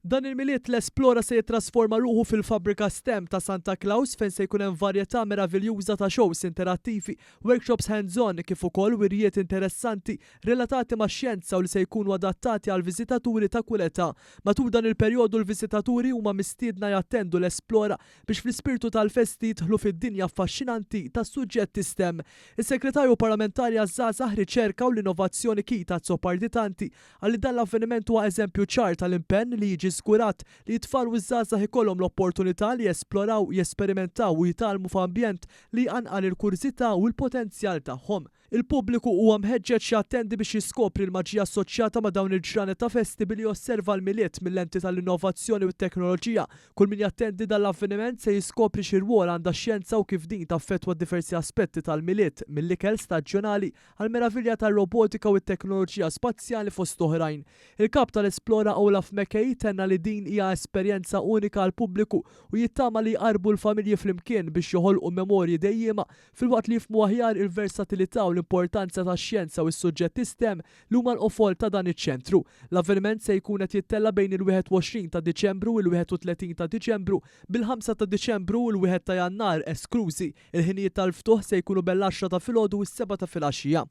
Dan il-Milied l-Esplora se jittrasforma ruħu fil-fabbrika STEM ta' Santa Claus fejn se jkun hemm varjetà meraviljuża ta' shows interattivi, workshops hands-on kif ukoll wirjiet interessanti relatati max-xjenza u li se jkunu adattati għal viżitaturi ta' kull età. Matul dan il-perjodu l-viżitaturi huma mistiedna jattendu l-Esplora biex fl-ispirtu tal-festi jidħlu fid-dinja affaxxinanti tas-suġġetti STEM. Is-Segretarju Parlamentari għaż-Żgħażagħ, Riċerka u l-Innovazzjoni Keith Azzopardi Tanti qal li dan l-avveniment huwa eżempju ċar tal-impenn li jiġi żgurat li t-tfal u ż-żgħażagħ ikollhom l-opportunità li jesploraw, jesperimentaw u jitgħallmu f'ambjent li jqanqal il-kurżità u l-potenzjal tagħhom. Il-pubbliku huwa mħeġġeġ jattendi biex jiskopri l-maġija assoċjata ma' dawn il-ġranet ta' festi billi josserva l-Milied mil-lenti tal-innovazzjoni u t-teknoloġija. Kull min jattendi dan l-avveniment se jiskopri xi rwol għandha x-xjenza u kif din taffettwa diversi aspetti tal-Milied, mill-ikel staġjonali għall-meravilja tar-robotika u t-teknoloġija spazjali fost oħrajn. Il-Kap tal-Esplora Olaf McKay tenna li din hija esperjenza unika għall-pubbliku u jittama li jqarrbu l-familji flimkien biex joħolqu memorji dejjiema filwaqt li jifhmu aħjar il-versatilità u l-importanza tax-xjenza u s-suġġetti STEM li huma l-qofol ta' dan iċ-ċentru. L-avveniment se jkun qed jittella' bejn il-21 ta' Diċembru u l-31 ta' Diċembru, bil-ħamsa ta' Diċembru u l-wieħed ta' Jannar esklużi. Il-ħinijiet tal-ftuħ se jkunu bel-għaxra ta' filgħodu u s-sebgħa ta' filgħaxija.